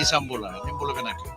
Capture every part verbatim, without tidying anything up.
Ni sa bula, ni bula vinaka.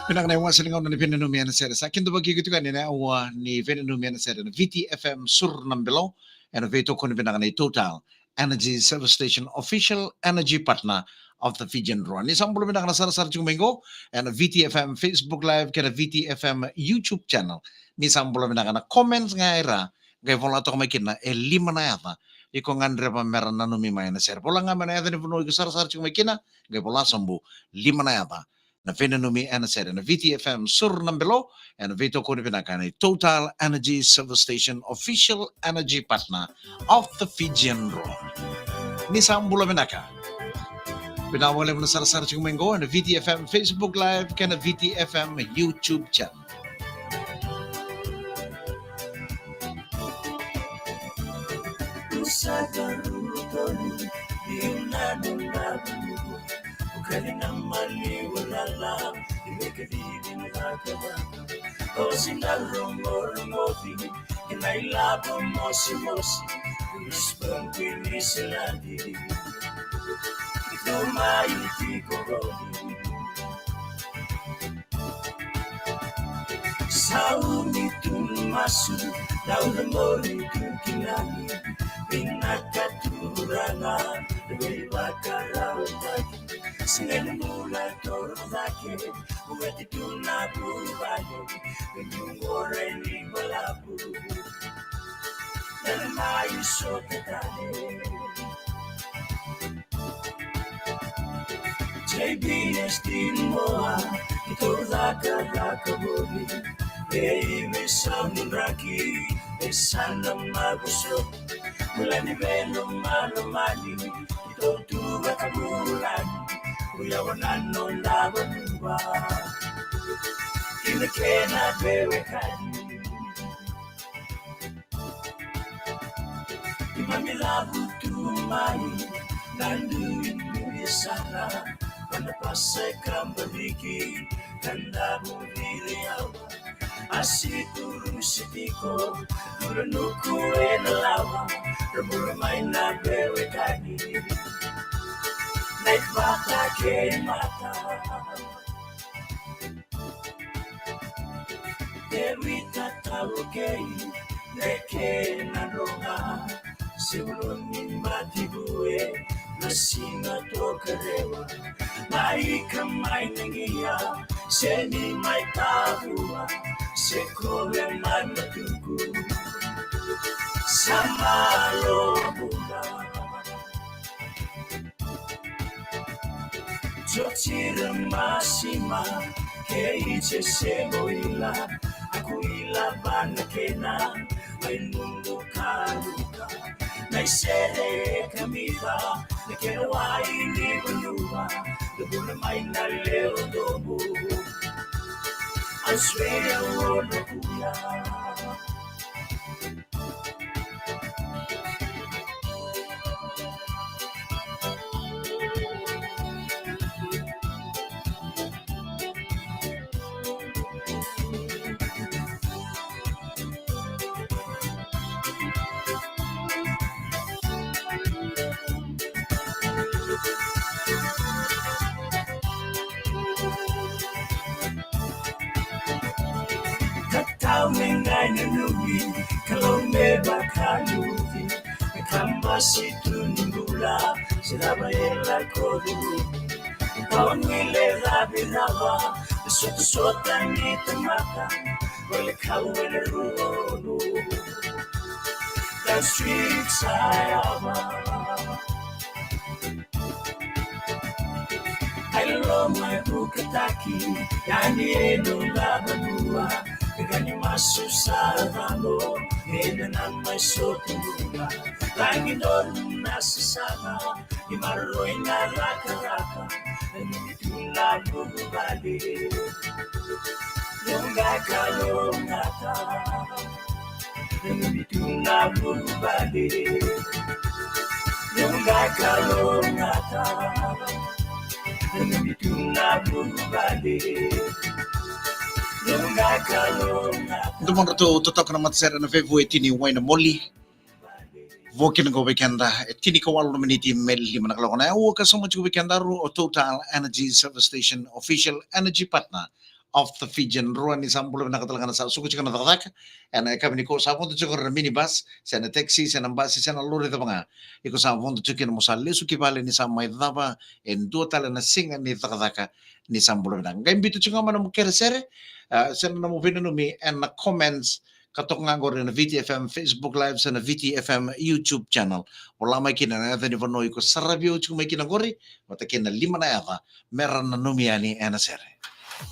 Vinaka na iwase ni gauna ni veinanumi ena sere. Sa kidavaki iko tiko yani ena aua ni veinanumi ena sere na V T F M Sur na Belo, ena veitokoni vinaka nei Total Energy Service Station, official energy partner of the Fijian Drua. Ni sa bula vinaka na sarasara tiko mai qo ena V T F M Facebook Live kei na V T F M YouTube channel. Ni sa bula vinaka na comments ga era qai vola toka mai kina e lima na yaca iko gadreva mera nanumi mai ena sere. Vola ga mai na yaca ni vanua iko sarasara tiko mai kina, qai vola sobu lima na yaca na veinanumi ena sere na V T F M Sur na Belo, ena veitokoni vinaka nei Total Energy Service Station, official energy partner of the Fijian Drua. Ni sa bula vinaka. Vinaka vakalevu na sarasara tiko mai qo ena V T F M Facebook Live kei na V T F M YouTube channel. Saumi tu masu, dau na mori tu ki lagi, vinaka Turaga, vei vakarautaki, sega ni bula toro cake, uati tu na vuvale, vei qora ni balavu, na mai soke tale. J B S T moa, ito caka caka bobi. Ei me samu draki, e sana mago so. Mulani melo malo mani, ito tu caka mulani. Uya wana nonda banuba. Kina kena bewe kani. Imami lavu tu mai, na dui dui sara, wana pasa e kambariki, kanda buviri awa, asi turu sitiko, turu nuku e na lawa, rabura mai na bewe kani, na ipata ke mata. Teruita taukei, neke na noga. Seuloni matibue, na siga tokarewa. Maika mai nangia, seni mai tavua. Sekove mai matuku, samalo buda. Jotira masima, kei Jesemo ila, aku ila bana kena, mai mundu karuka, na isere kamita, na kena wai ni vanua, na bula mai na leo dobu. I swear I wanna kuya. Ka tau me qai nanumi, ka lau me vakaluvi, me ka masi tu ni bula, se cava e lako curumi. Ka vanui le cavirava, me sotasota ni tamata, vale kau e na rua. The streets I am. I love my bukataki, yani e no lava lua, e gani masu sa vamo, e na na mai sotu lua, tangi no na sisana, i maroi na raka raka, e no mi tu na bubu vale, lunga ka longata. Domodratou totoka na matasere na veivueti ni Wainamoli. Vo kina qo vei keda, e tini ka walu na miniti me lima na kaloko na aua ka sauma tiko vei keda ru o Total Energy Service Station, official energy partner of the Fijian Drua. Ni sa bula vinaka tale ga na sa suka tiko na cakacaka. Ena yakavi nikua sa vodo tiko na minibus, se na taxi, se na basi, se na lori cava ga. Iko sa vodo tiko kina mo sa lesu ki vale ni sa mai cava e dua tale na siga ni cakacaka. Ni sa bula vinaka. Qai biuta tiko ga mai na nomu keresere, ah, se na nomu veinanumi ena comments ka toka ga qori ena V T F M Facebook Live se na V T F M YouTube channel. Vola mai kina na yaca ni vanua iko saravi au tiko mai kina qori, vata kei na lima na yaca me ra nanumi yani ena sere.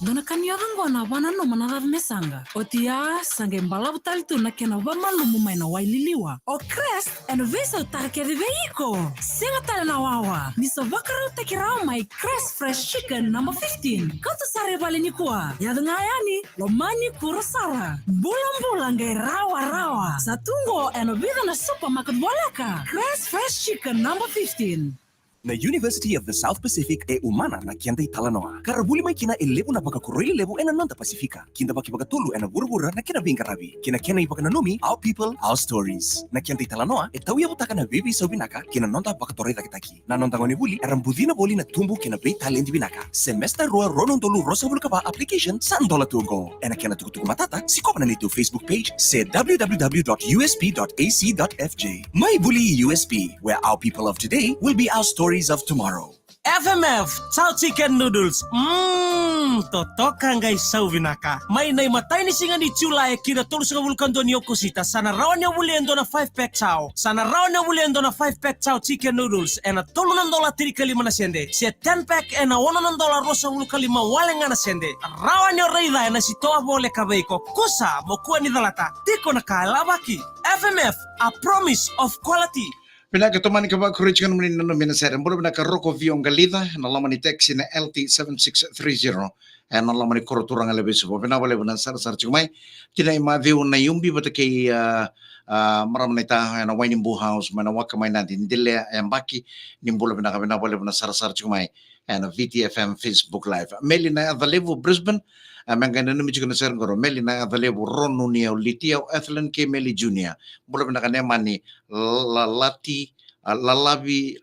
Dua na ka ni yaca qo na vananuma na cava me saqa. Oti ya sa qai balavu tale tu na kena vamalumu mai na wai liliwa. O Crest ena veisautaka kece vei iko. Sega tale na wawa, ni sa vakarautaki rawa mai Crest Fresh Chicken number fifteen. Kauta sara i vale nikua. Yaco ga yani, lomani, kura sara. Bulabula qai rawarawa. Sa tu qo ena vica na supermarket voleka. Crest Fresh Chicken number fifteen. Na University of the South Pacific e umana na keda italanoa. Ka ra vuli mai kina e levu na vakakoroi lelevu ena noda Pasifika. Kidavaki vakatolu ena vuravura na kena veiqaravi. Kei na kena ivakananumi, Our People, Our Stories. Na keda italanoa e tauyavutaka na veiveisau vinaka kei na noda vakatoraicaketaki. Na noda gonevuli era bucina voli na tubu kei na veitaledi vinaka. Semester rua, rua na udolu ruasagavulu ka va application sa dola tu oqo. Ena kena tukutuku matata, sikova na neitou Facebook page se W W W dot U S P dot A C dot F J. Mai vuli i U S P, where our people of today will be our stories of tomorrow. F M F Chow Chicken Noodles. Mm, totoka qai sau vinaka. Mai na imatai ni siga ni Julai ki na tolusagavulu ka dua ni Okosita, sa na rawa ni o vuli e dua na five pack chow. Sa na rawa ni o vuli e dua na five pack chow chicken noodles ena tolu na dola tinikalima na sede, se ten pack ena ono na dola ruasagavulu ka lima wale ga na sede. Rawa ni o raica ena sitoa voleka vei iko. Kusa mo kua ni calata. Tiko na ka e lavaki. F M F, a promise of quality. Vinaka, tomani ka vakuria tiko na nomuni nanumi ena sere. Bula vinaka Roko Vio Qalica, ena loma ni taxi na L T seven six three zero. Ena loma ni koro turaga Levesuva. Vinaka vakalevu na sarasara tiko mai. Tinai Maciu Naiubi vata kei, ah, ah, marama naita ena Wainibu House, mai na Waka mai Nadi, Delea Yabaki, ni bula vinaka, vinaka vakalevu na sarasara tiko mai. Ena V T F M Facebook Live. Meli na yaca levu Brisbane, ah, me qai nanumi tiko na sere qori. Meli na yaca levu Ronu ni au Litia, o Ethelyn kei Meli Junior. Bula vinaka Nemani Lalati, ah, Lalavi,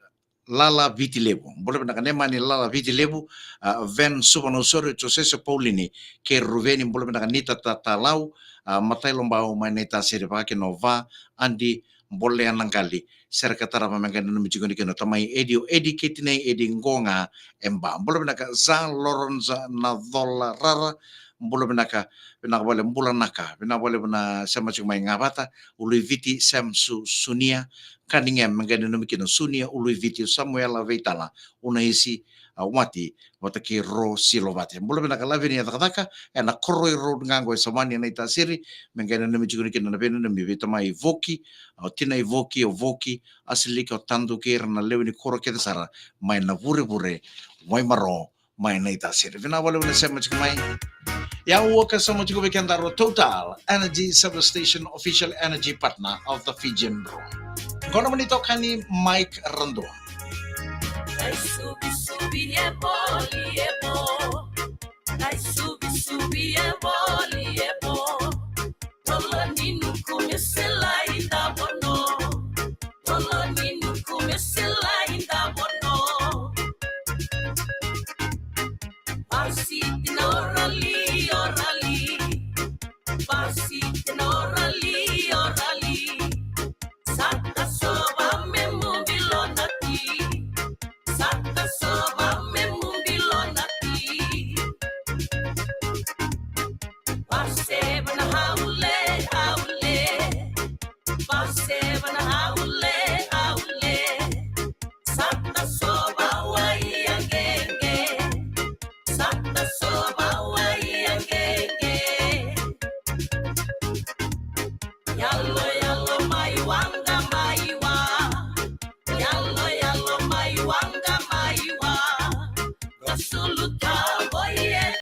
Lala Viti Levu. Bula vinaka Nemani Lala Viti Levu, ah, Ven Suva Nausori, Josese Paulini, kei Ruveni, bula vinaka Nita Tatalau, ah, Matai Lobau, mai Naitasiri, vaka kina o Va, Adi, Bolea na qali, sere ka tarava me qai nanumi tiko ni kina o tamai Edi, o Edi kei tinai Edi qo ga e Ba. Bula vinaka Za Lorenza na Cola Rara, bula vinaka, vinaka vale bula naka, vinaka vale vuna sema tiko mai Gavata, Ului Viti Sem Su, Sunia, Cunningham me qai nanumi kina Sunia, Ului Viti, Samuela Veitala, Unaisi, ah, Wati, vata kei Ro Silovate. Bula vinaka Laveni e cakacaka, ena Koroi Road ga qo e Savani e Naitasiri, me qai nanumi tiko ni kina na veinanumi vei tamai Voki, o tinai Voki, o Voki, Asilika, o Tadu kei ira na lewe ni koro kece sara, mai na Vurevure, Waimaro, mai Naitasiri. Vinaka vakalevu na sema tiko mai. Ia au ka sauma tiko vei keda ro Total Energy Service Station, official energy partner of the Fijian Drua. Qo na nomuni itokani Mike Radua. Ai subi subi e voli e vo. Ai subi subi e voli e vo. Tolo ni nuku me sela i davo no. Tolo ni nuku me sela i davo no. Varsity na orali, orali. Varsity na orali, orali. Saka sova me mubi lonati. Saka sova me mubi lonati. Varseva na haule, haule. Varseva na haule, haule. Saka so